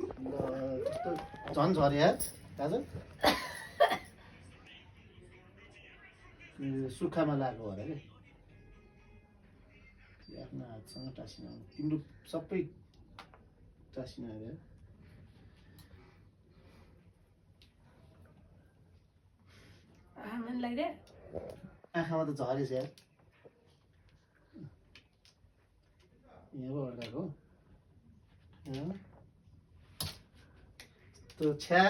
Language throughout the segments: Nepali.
त्यस्तो झन् झऱ्यो यार काजल सुक्खामा लागेको होला कि आफ्नो हातसँग टाँसिन तिम्रो सबै टाँसिन अरे आँखामा त झरेछ यार यहाँ अड्काएको त्यो छ्या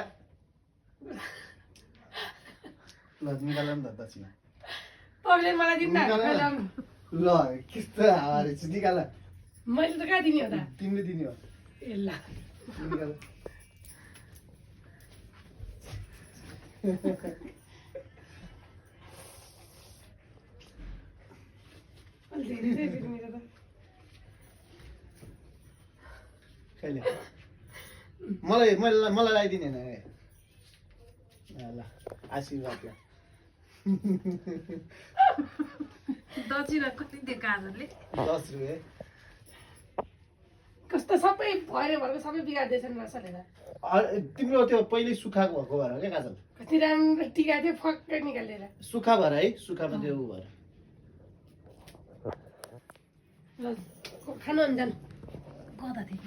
ल निकाल नि त दक्षिणा ल कस्तो हावा रहेछ निकाल मैले त कहाँ दिने हो त तिमीले दिने हो ए ल निकाल कहिले मलाई मलाई लगाइदिने होइन ल आशीर्वाद ल दक्षिणा कति दियो काजलले 10 रुपियाँ कस्तो सबै भएर भएको सबै बिगार्दैछन् रसलेर तिम्रो त्यो पहिल्यै सुक्खाको भएको भएर क्या काजल कति राम्रो टिका थियो फक्कै निकालेर सुक्खा भएर है सुक्खामा त्यो उ भएर ल खानु अन्जान गदा थियो